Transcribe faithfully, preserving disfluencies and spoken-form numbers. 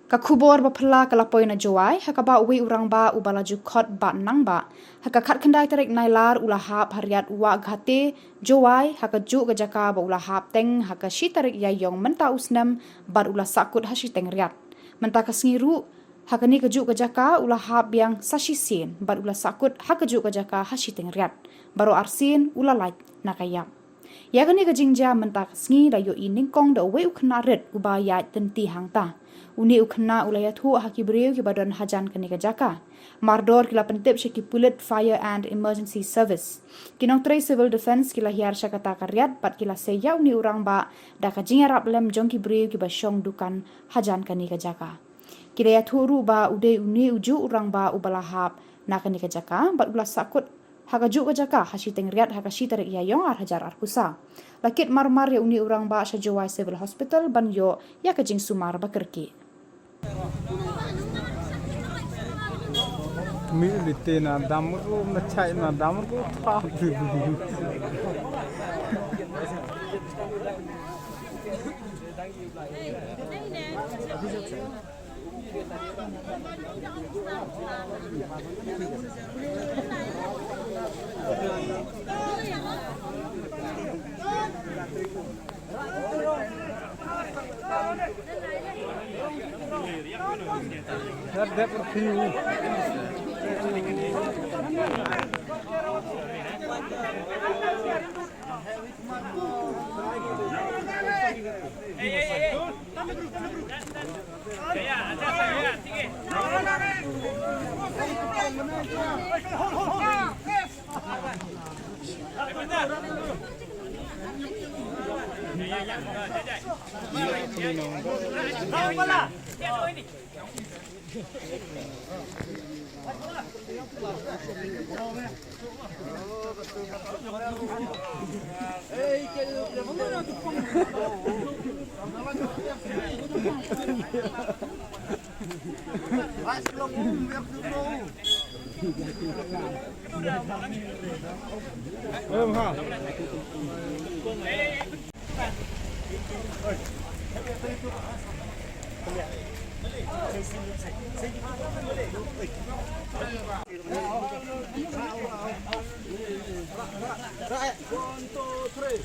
Ka khubor ba phylla ka la poi na Jowai, ha kaba uwei u rangbah uba la ju khot Bah Nangbah, ha ka khatkhyndai tarik Nailar u la hap ha riat Wahgate, Jowai, ha kajuh ka jaka ba u la hap teng ha ka shi tarik Ïaïong mynta u snem, bad u la sahkut ha shiteng riat. Mynta ka sngi ruh, ha kane kajuh ka jaka u la hap biang sa shisien, bad u la sahkut ha kajuh ka jaka ha shiteng riat. Baroh arsien u la lait na ka ïap. Ïa kane ka jingjia mynta ka sngi la ïohi nyngkong da uwei u khynnah rit uba ïaid lynti hangta. Une u khynnah u la ïathuh ha ki briew kiba don hajan kane ka jaka. Mardor ki la pyntip sha ki pulit Fire and Emergency Service. Ki nongtrei Civil Defence ki la hiar sha kata ka riat bad ki la sei ïa une u rangbah da ka jingïarap lem jong ki briew kiba shong dukan hajan kane ka jaka. Ki la ïathuh ruh ba u dei une ujuh u rangbah uba la hap na kane ka jaka, bad u la sahkut ha kajuh ka jaka ha shiteng riat ha ka shi tarik Ïaïong ar hajar arphew saw. La kit marmar ïa une u rangbah sha Jowai Civil Hospital ban ïoh ïa ka jingsumar ba kyrkieh. Mi li te na dam ru, na chai na dam ru, tha. One, two, three.